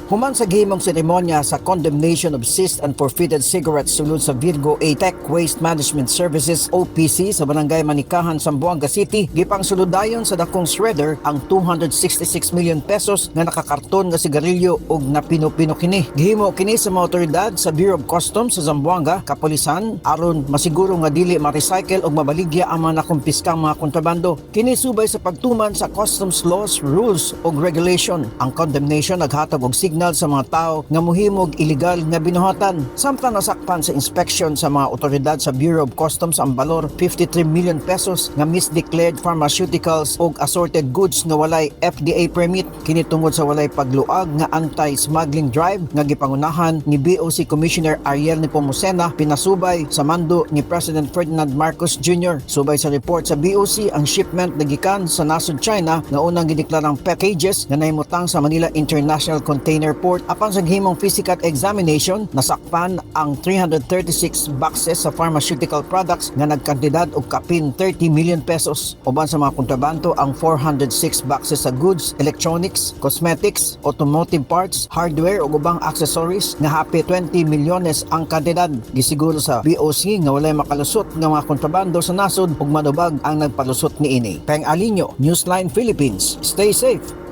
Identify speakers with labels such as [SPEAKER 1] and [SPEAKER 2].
[SPEAKER 1] Human sa gihimong seremonya sa condemnation of seized and forfeited cigarettes sulod sa Virgo A Tech Waste Management Services OPC sa Barangay Manikahan, Zamboanga City, gipang dayon sa dakong shredder ang 266 million pesos nga nakakarton nga sigarilyo ug napino-pino kini. Gihimo kini sa mga otoridad sa Bureau of Customs sa Zamboanga, kapolisan, aron masiguro nga dili ma-recycle ug mabaligya ang mga nakumpiskang mga kontrabando. Kini subay sa pagtuman sa customs laws, rules ug regulation. Ang condemnation naghatag og signal sa mga tao nga muhimog illegal nga binuhatan. Samtang nasakpan sa inspection sa mga otoridad sa Bureau of Customs ang balor 53 million pesos nga misdeclared pharmaceuticals ug assorted goods nga walay FDA permit, kini tungod sa walay pagluag nga anti-smuggling drive nga gipangunahan ni BOC Commissioner Ariel Nepomucena pinasubay sa mando ni President Ferdinand Marcos Jr. Subay sa report sa BOC, ang shipment nagikan sa nasod China nga unang gideklarang pet cages nga nahimutang sa Manila International Container Port, apan sa gihimong physical examination, nasakpan ang 336 boxes sa pharmaceutical products nga nagkantidad og kapin 30 million pesos. Uban sa mga kontrabando ang 406 boxes sa goods, electronics, cosmetics, automotive parts, hardware ug ubang accessories nga hapit 20 milyones ang kantidad. Gisiguro sa BOC nga walay makalusot nga mga kontrabando sa nasod ug manubag ang nagpalusot niini. Peng Alinio, Newsline Philippines. Stay safe.